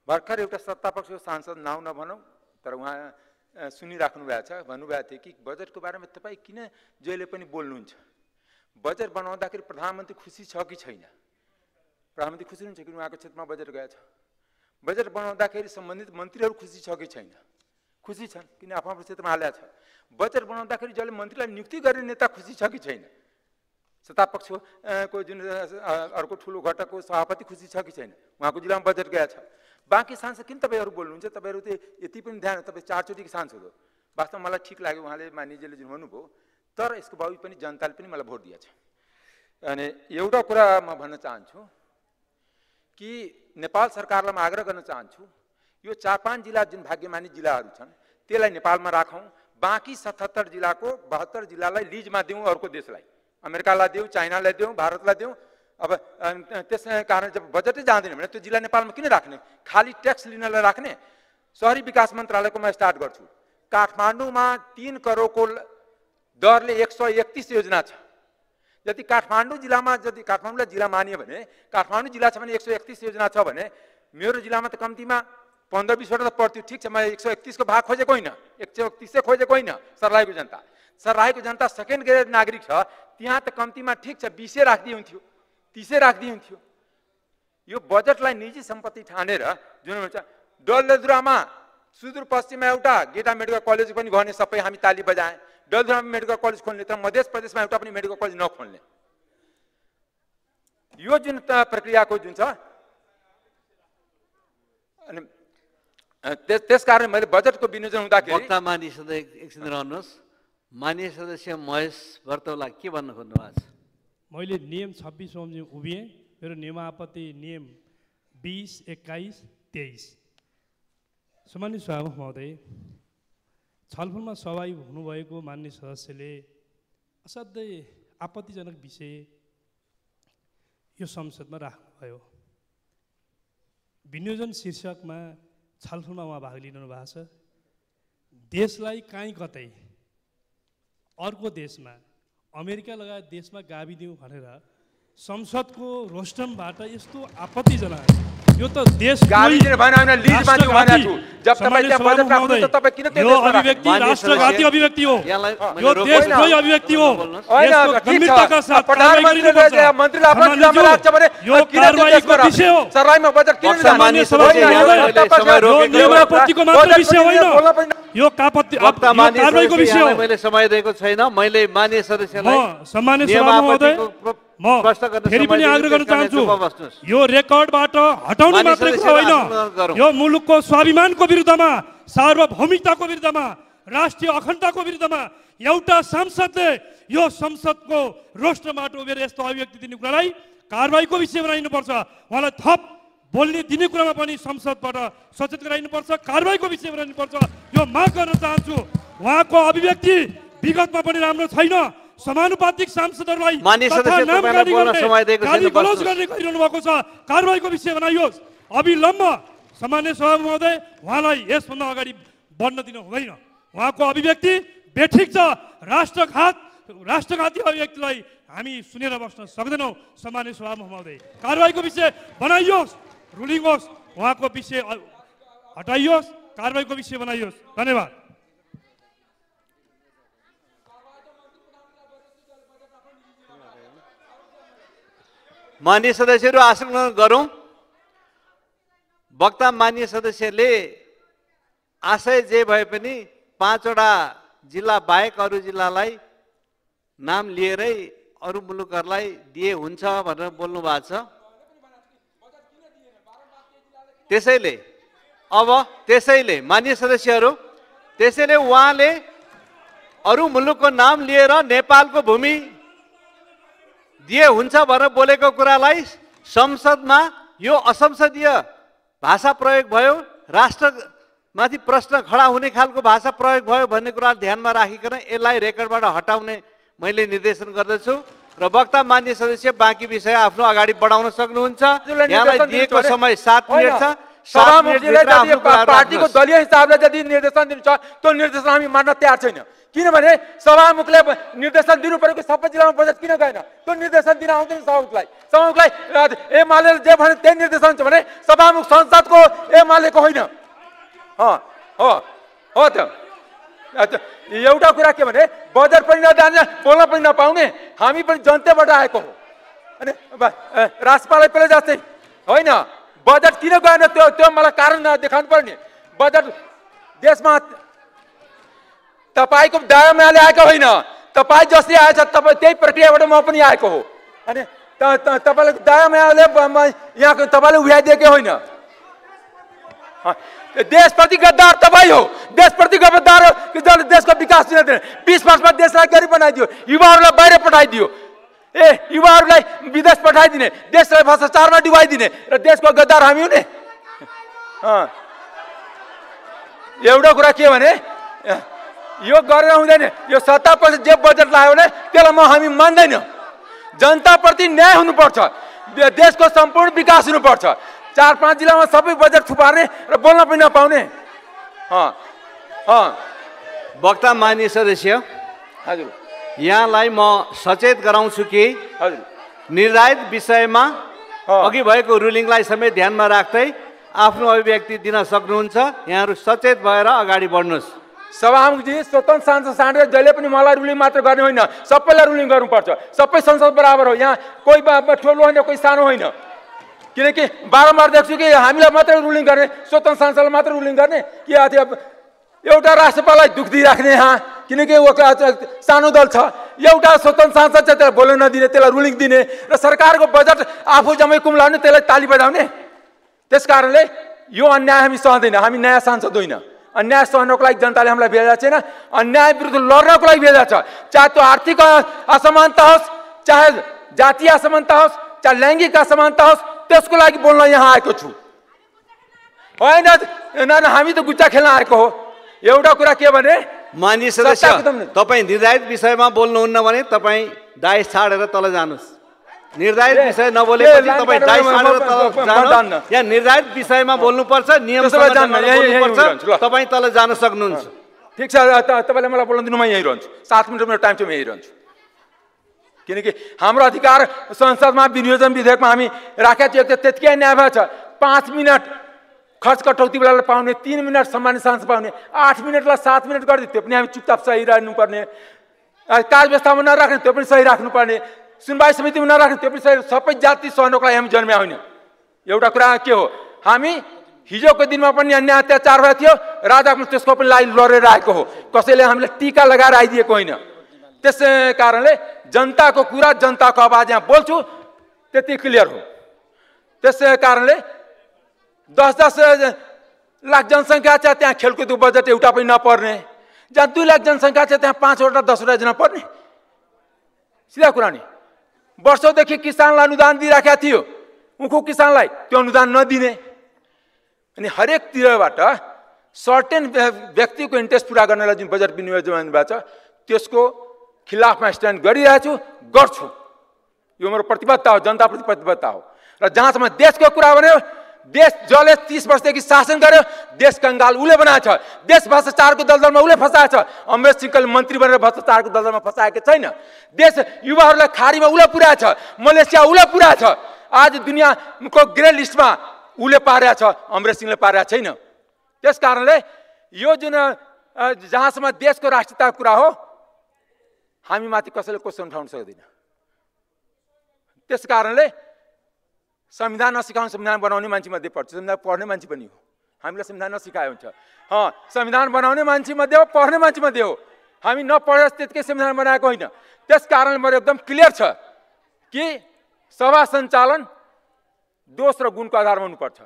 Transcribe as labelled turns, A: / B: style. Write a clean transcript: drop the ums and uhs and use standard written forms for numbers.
A: भर्खर एउटा सत्तापक्षको सांसद नाउँ नभनौँ तर उहाँ सुनिराख्नु भएको छ, भन्नुभएको थियो कि बजेटको बारेमा तपाईँ किन जहिले पनि बोल्नुहुन्छ, बजेट बनाउँदाखेरि प्रधानमन्त्री खुसी छ कि छैन, प्रधानमन्त्री खुसी हुनुहुन्छ कि उहाँको क्षेत्रमा बजेट गएको छ, बजेट बनाउँदाखेरि सम्बन्धित मन्त्रीहरू खुसी छ कि छैन, खुसी छन् किन आफ्नो आफ्नो क्षेत्रमा हालेको छ, बजेट बनाउँदाखेरि जसले मन्त्रीलाई नियुक्ति गर्ने नेता खुसी छ कि छैन, सत्तापक्षको जुन अर्को ठुलो घटकको सभापति खुसी छ कि छैन, उहाँको जिल्लामा बजेट गएको छ। बाँकी सांसद किन तपाईँहरू बोल्नुहुन्छ, तपाईँहरू त यति पनि ध्यान, तपाईँ 4 चोटिको सांसद हो, वास्तवमा मलाई ठिक लाग्यो उहाँले मानिजीले जुन भन्नुभयो, तर यसको बावजुद पनि जनताले पनि मलाई भोट दिएछ। अनि एउटा कुरा म भन्न चाहन्छु कि नेपाल सरकारलाई म आग्रह गर्न चाहन्छु, यो 4-5 जिल्ला जुन भाग्यमानी जिल्लाहरू छन् त्यसलाई नेपालमा राखौँ, बाँकी 77 जिल्लाको 72 जिल्लालाई लिजमा दिउँ अर्को देशलाई, अमेरिकालाई दिउँ, चाइनालाई दिउँ, भारतलाई दिउँ। अब त्यसै कारण जब बजेटै जाँदैन भने त्यो जिल्ला नेपालमा किन राख्ने, खाली ट्याक्स लिनलाई राख्ने। शहरी विकास मन्त्रालयको म स्टार्ट गर्छु, काठमाडौँमा 3 करोडको दरले 131 योजना छ। यदि काठमाडौँ जिल्लामा यदि काठमाडौँलाई जिल्ला मानियो भने, काठमाडौँ जिल्ला छ भने 131 योजना छ भने मेरो जिल्लामा त कम्तीमा 15-20 वटा त पर्थ्यो। ठिक छ, म 131 को भाग खोजेको होइन, 131 खोजेको होइन। सर्लाहीको जनता, सर्लाहीको जनता सेकेन्ड ग्रेड नागरिक छ, त्यहाँ त कम्तीमा ठिक छ 20 राखिदिए हुन्थ्यो, 30 राखिदिए हुन्थ्यो। यो बजेटलाई निजी सम्पत्ति ठानेर जुन हुन्छ, डलधुरामा सुदूरपश्चिममा एउटा गेटा मेडिकल कलेज पनि गर्ने सबै हामी ताली बजाएँ, डलधुरामा मेडिकल कलेज खोल्ने, तर मध्य प्रदेशमा एउटा पनि मेडिकल कलेज नखोल्ने। यो जुन प्रक्रियाको जुन छ, अनि त्यसकारण मैले बजेटको विनियोजन हुँदाखेरि
B: वक्ता माननीय सदस्य एकछिन रहनुहोस्। माननीय सदस्य महेश भर्तौला के भन्न खोज्नु भएको छ?
C: मैले नियम 26 बमोजिम उभिएँ। मेरो नियमापत्ति नियम 20, 21, 23। सम्मानित सभामुख महोदय, छलफलमा सहभागी हुनुभएको माननीय सदस्यले असाध्यै आपत्तिजनक विषय यो संसदमा राख्नुभयो। विनियोजन शीर्षकमा छलफलमा उहाँ भाग लिनु भएको छ। देशलाई काहीँ कतै अर्को देशमा, अमेरिका लगायत देशमा गाभिदिउँ भनेर संसदको रोस्टमबाट यस्तो आपत्तिजनक, यो त देश
A: गाभिदिने भएन हैन, लिजमा दिउँ भनेको छु। जब तपाईँ त्यहाँ बजेट राख्नु त तपाईँ किन त्यो देशमा
C: अभिव्यक्ति राष्ट्रघाती अभिव्यक्ति हो, यो देशद्रोही अभिव्यक्ति हो।
A: हैन, गम्भीरताका साथ मन्त्रीले मन्त्रीले आफ्नो जिल्लामा राख्छ भने
C: यो कारबाहीको विषय हो।
A: सर्लाहीमा बजेट किन
C: सामान्य नियमावलीको मात्र विषय होइन, यो कारबाहीको विषय हो।
B: मैले समय दिएको छैन। मैले माननीय सदस्यलाई
C: सम्मान्य सभामुख महोदय, म फेरि पनि आग्रह गर्न चाहन्छु, यो रेकर्डबाट हटाउने मात्रै कुरा होइन, यो मुलुकको स्वाभिमानको विरुद्धमा, सार्वभौमिकताको विरुद्धमा, राष्ट्रिय अखण्डताको विरुद्धमा एउटा सांसदले यो संसदको रोस्टरबाट उभिएर यस्तो अभिव्यक्ति दिने कुरालाई कारबाहीको विषय बनाइनुपर्छ। उहाँलाई थप बोल्ने दिने कुरामा पनि संसदबाट सचेत गराइनुपर्छ, कारबाहीको विषय बनाइनुपर्छ, यो माग गर्न चाहन्छु। उहाँको अभिव्यक्ति विगतमा पनि राम्रो छैन। समानुपातिक सांसदहरूलाई गाली गलौज गर्ने गरिरहनु भएको छ, कारबाहीको विषय बनाइयोस् अविलम्ब। सामान्य सभामुख महोदय, उहाँलाई यसभन्दा अगाडि बढ्न दिनु हुँदैन। उहाँको अभिव्यक्ति बेठिक छ, राष्ट्रघाती अभिव्यक्तिलाई हामी सुनेर बस्न सक्दैनौँ। सामान्य सभामुख महोदय, कारबाहीको विषय बनाइयोस्, रुलिङ होस्, उहाँको विषय हटाइयोस्, कारबाहीको विषय बनाइयोस्। धन्यवाद।
B: माननीय सदस्यहरू आसन गरौँ। वक्ता माननीय सदस्यले आशय जे भए पनि 5 वटा जिल्ला बाहेक अरू जिल्लालाई नाम लिएरै अरू मुलुकहरूलाई दिए हुन्छ भनेर बोल्नु भएको छ। त्यसैले माननीय सदस्यहरू, त्यसैले उहाँले अरू मुलुकको नाम लिएर नेपालको भूमि दिए हुन्छ भनेर बोलेको कुरालाई संसदमा यो असंसदीय भाषा प्रयोग भयो, राष्ट्रमाथि प्रश्न खडा हुने खालको भाषा प्रयोग भयो भन्ने कुरा ध्यानमा राखिकन यसलाई रेकर्डबाट हटाउने मैले निर्देशन गर्दछु। र वक्ता मान्य सदस्य बाँकी विषय आफ्नो अगाडि बढाउन सक्नुहुन्छ। यहाँलाई दिएको समय 7 मिनेट छ।
A: सभामुखजीले पार्टीको दलीय हिसाबले यदि निर्देशन दिन्छ त्यो निर्देशन हामी मान्न तयार छैन। किनभने सभामुखले निर्देशन दिनु परेको सबै जिल्लामा बजेट किन गएन? त्यो निर्देशन दिन आउँदैन सभामुखलाई। सभामुखलाई एमाले जे भने त्यही निर्देशन छ भने सभामुख संसदको एमालेको होइन। हो त एउटा कुरा के भने बजेट पनि नजाने बोल्न पनि नपाउने हामी पनि जनताबाट आएको हो। अनि राजपाललाई पहिले जस्तै होइन बजेट किन गएन त्यो मलाई कारण देखाउनु पर्ने। बजेट देशमा तपाईको दायामाले आएको होइन, तपाईँ जसले आएछ तपाईँ त्यही प्रक्रियाबाट म पनि आएको हो। अनि तपाईँले दायामाले यहाँको तपाईँले उभ्याइदिएकै होइन। देशप्रति गद्दार तपाईँ हो, देशप्रति गद्दार हो कि जसले देशको विकास दिन दिने। 20 वर्षमा देशलाई गरिब बनाइदियो, युवाहरूलाई बाहिर पठाइदियो, युवाहरूलाई विदेश पठाइदिने, देशलाई भ्रष्टाचारमा डुबाइदिने र देशको गद्दार हामी हुने। एउटा कुरा के भने यो गरेर हुँदैन। यो सत्तापछि जे बजेट लाग्यो भने त्यसलाई हामी मान्दैन। जनताप्रति न्याय हुनुपर्छ, देशको सम्पूर्ण विकास हुनुपर्छ। 4-5 जिल्लामा सबै बजेट थुपार्ने र बोल्न पनि नपाउने।
B: वक्ता मान्य सदस्य,
A: हजुर
B: यहाँलाई म सचेत गराउँछु कि
A: हजुर
B: निर्धारित विषयमा अघि भएको रुलिङलाई समेत ध्यानमा राख्दै आफ्नो अभिव्यक्ति दिन सक्नुहुन्छ। यहाँहरू सचेत भएर अगाडि बढ्नुहोस्।
A: सभामुखजी स्वतन्त्र सांसद साँडेर जहिले पनि मलाई रुलिङ मात्र गर्ने होइन, सबैलाई रुलिङ गर्नुपर्छ। सबै संसद बराबर हो, यहाँ कोही ठुलो होइन कोही सानो होइन। किनकि बारम्बार देख्छु कि हामीलाई मात्रै रुलिङ गर्ने, स्वतन्त्र सांसदलाई मात्र रुलिङ गर्ने कि एउटा राष्ट्रपाललाई दुख दिइराख्ने यहाँ। किनकि सानो दल छ, एउटा स्वतन्त्र सांसद चाहिँ त्यसलाई बोल्न नदिने, त्यसलाई रुलिङ दिने र सरकारको बजेट आफू जम्मै कुम्लाउने, त्यसलाई ताली बजाउने। त्यस कारणले यो अन्याय हामी सहँदैन। हामी नयाँ सांसद होइन, अन्याय सहनको लागि जनताले हामीलाई भेजा छैन। अन्याय विरुद्ध लड्नको लागि भेजा छ। चाहे त्यो आर्थिक असमानता होस्, चाहे जातीय असमानता होस्, चाहे लैङ्गिक असमानता होस्, त्यसको लागि बोल्न यहाँ आएको छु। होइन हामी त गुच्चा खेल्न आएको हो। एउटा कुरा के भने
B: मान्य सदस्य, तपाईँ निर्धारित विषयमा बोल्नुहुन्न भने तपाईँ डाइस छाडेर तल जानुहोस्। निर्धारित विषय नबोलेपछि तपाईँ डाइस छाडेर तल जानुहोस्। यहाँ निर्धारित विषयमा बोल्नुपर्छ, नियमसँग बोल्नुपर्छ। तपाईँ तल जान सक्नुहुन्छ।
A: ठिक छ, तपाईँले मलाई बोल्न दिनु, म यहीँ रहन्छु। 7 मिनट मेरो टाइम छ, म यहीँ रहन्छु। किनकि हाम्रो अधिकार संसदमा विनियोजन विधेयकमा हामी राखेका थियौँ, त्यतिकै न्याय भएको छ। 5 मिनट खर्च कटौती बेला पाउने, 3 मिनट सम्मानित सांसद पाउने, 8 मिनटलाई 7 मिनट गरिदियो, त्यो पनि हामी चुपचाप सही राख्नुपर्ने। कार्य व्यवस्थामा नराख्ने, त्यो पनि सही राख्नुपर्ने। सुनवाई समितिमा नराख्ने, त्यो पनि सही। सबै जाति सहनको लागि हामी जन्म्या होइन। एउटा कुरा के हो, हामी हिजोको दिनमा पनि अन्याय अत्याचार भएको थियो, राजाको त्यसको पनि लागि लडेर आएको हो। कसैले हामीलाई टीका लगाएर आइदिएको होइन। त्यसै कारणले जनताको कुरा, जनताको आवाज यहाँ बोल्छु, त्यति क्लियर हो। त्यसै कारणले 10-10 लाख जनसङ्ख्या छ, त्यहाँ खेलकुदको बजेट एउटा पनि नपर्ने। जहाँ 2 लाख जनसङ्ख्या छ त्यहाँ 5वटा 10वटा जना पर्ने। सिधा कुरा नि। वर्षौँदेखि किसानलाई अनुदान दिइराखेका थियो, उखु किसानलाई त्यो अनुदान नदिने। अनि हरेकतिरबाट सर्टेन व्यक्तिको इन्ट्रेस्ट पुरा गर्नलाई जुन बजेट विनियोजन भएको छ त्यसको खिलाफमा स्ट्यान्ड गरिरहेछु, गर्छु। यो मेरो प्रतिबद्धता हो, जनताप्रति प्रतिबद्धता हो। र जहाँसम्म देशको कुरा भन्यो, देश जसले 30 वर्षदेखि शासन गर्यो, देश कंगाल उसले बनाएछ। देश भ्रष्टाचारको दलदलमा उसले फसाएछ। अमरेश सिंहले मन्त्री बनेर भ्रष्टाचारको दलदलमा फसाएको छैन। देश युवाहरूलाई खाडीमा उसले पुर्याएछ, मलेसिया उसले पुर्याएछ। आज दुनियाँको ग्रे लिस्टमा उसले पारेको छ, अमरेश सिंहले पारेको छैन। त्यस कारणले यो जुन जहाँसम्म देशको राष्ट्रियताको कुरा हो, हामी माथि कसैले क्वेसन उठाउन सक्दैन। त्यस कारणले संविधान नसिकाउनु, संविधान बनाउने मान्छे मध्ये पर्छ, संविधान पढ्ने मान्छे पनि हो। हामीलाई संविधान नसिकायो हुन्छ। संविधान बनाउने मान्छे मध्ये हो, पढ्ने मान्छे मध्ये हो। हामी नपढेर त्यतिकै संविधान बनाएको होइन। त्यस कारण मेरो एकदम क्लियर छ कि सभा सञ्चालन दोष र गुणको आधारमा हुनुपर्छ।